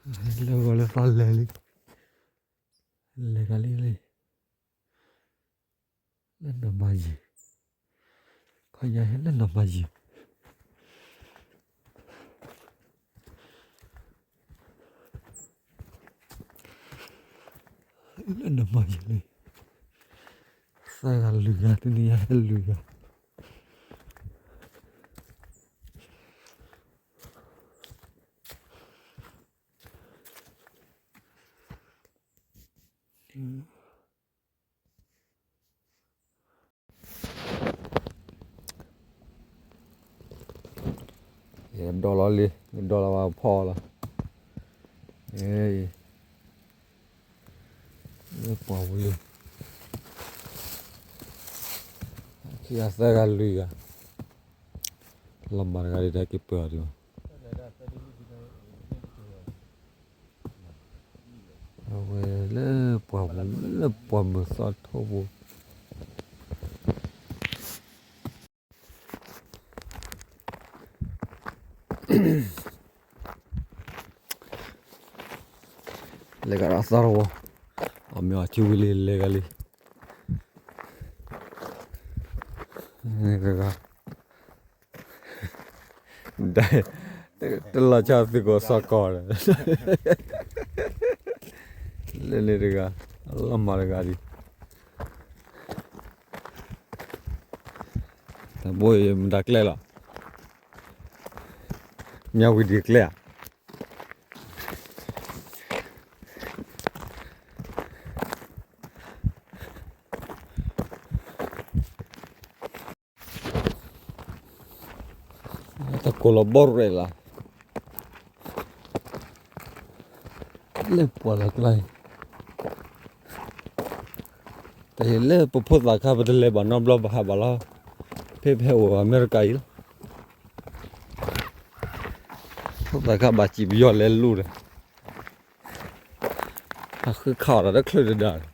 လၢဂီၤလၢသီလဲၤလံ, လဲၤဂၤလံလံ, လၢနီၢ်မၤယံၤ, ခီညါဟဲလၢနီၢ်မၤယံၤ, လၢနီၢ်မၤယံၤလံ, သၢဂၤလွံၢ်ဂၤ တနံၤညါဟဲလွံၢ်ဂၤ ယဒိးလီၤလံ, ယဒိးလီၤဘၣ်ဖီလီၤ, လၢပှၢ်ပူၤလံ, ခံဂၤသၢဂၤလွံၢ်ဂၤ, လီၤမၢ်တဂၤဒ်တၢ်က့ၤပၢၤအီၤဒံးဘၣ်. အဝဲလၢပှၢ်ပူၤ လၢပှၢ်မုၢ်သီထိပူၤ လဲၤဂၤဒီးသီတဝီ, အမ့ၢ်အီၤထံဝံၤလံ လဲၤဂၤလံ, တဂၤ တလီၤဆီသုကိးစီၤကီးဒီး လၢန့ၣ်တဂၤ လီၤမၢ်တဂၤဒံး, တဘိအံၤမတၤကျဲလီၤ, မၠၣ်ဝံၤဒံးကျဲဧါ. တၢ်ကိၢ်လီၤဘီရဲၣ်လီၤ, လၢပှၢ်လီၤကျါအံၤ, တၢ်အံၤလၢပဖိသၣ်ခါ ပတလဲၤဘၣ်နီတဘျီဘၣ်ဟးဘၣ်လီၤ, ဖဲပဟဲအိၣ်အမဲရကၤအံၤလီၤ, ဖိသၣ်ခါဘၣ်စံၣ်ပယီၤလဲၤလူၤဒီး ဟးဃုခးအီၣ်တၢ်တချုးတဒါန့ၣ်,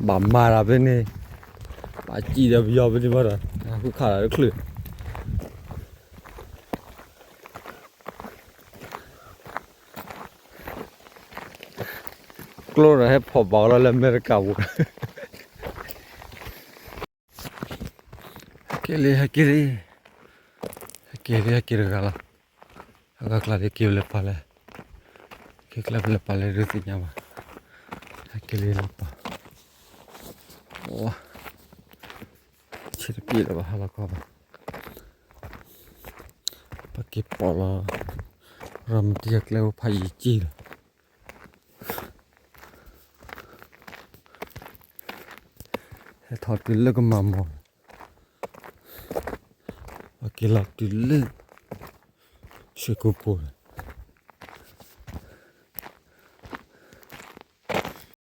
ဘၣ်မၤတၢ်ဖဲန့ၣ်, ဘၣ်စံၣ်ဒီးပယီၤဖဲန့ၣ်ဘၣ်ဒီး ဟးဃုခးတၢ်တချုး ကျိဒီးဟဲဖီၣ်ဘၣ်အီၤလီၤလၢအမဲရကၤပူၤ, ဟဲက့ၤလံ ဟဲက့ၤလံ, ဟဲက့ၤလံ ဟဲက့ၤတဂၤလီၤ, အဂၤကျါဒ်က့ၤလၢပၢ်လဲၣ်, က့ၤကျဲဖဲလၢပၢ်လဲၣ်ဒုးသ့ၣ်ညါဘၣ်, ဟဲက့ၤလံလၢပၢ်, ဆ့တက့ၢ်လၢၤဘၣ် ဟါလီၤခီဘၣ်, ပက့ၤပိာ်လီၤ, ရၤမတံအကျဲအိၣ်ဖးယံာ်က့ၢ်လီၤ, ဟဲထီၣ်တုၤလၢကမၤမီၢ်, ပက့ၤလီၤတုၤလၢ ရွှေကုက္ကို န့ၣ်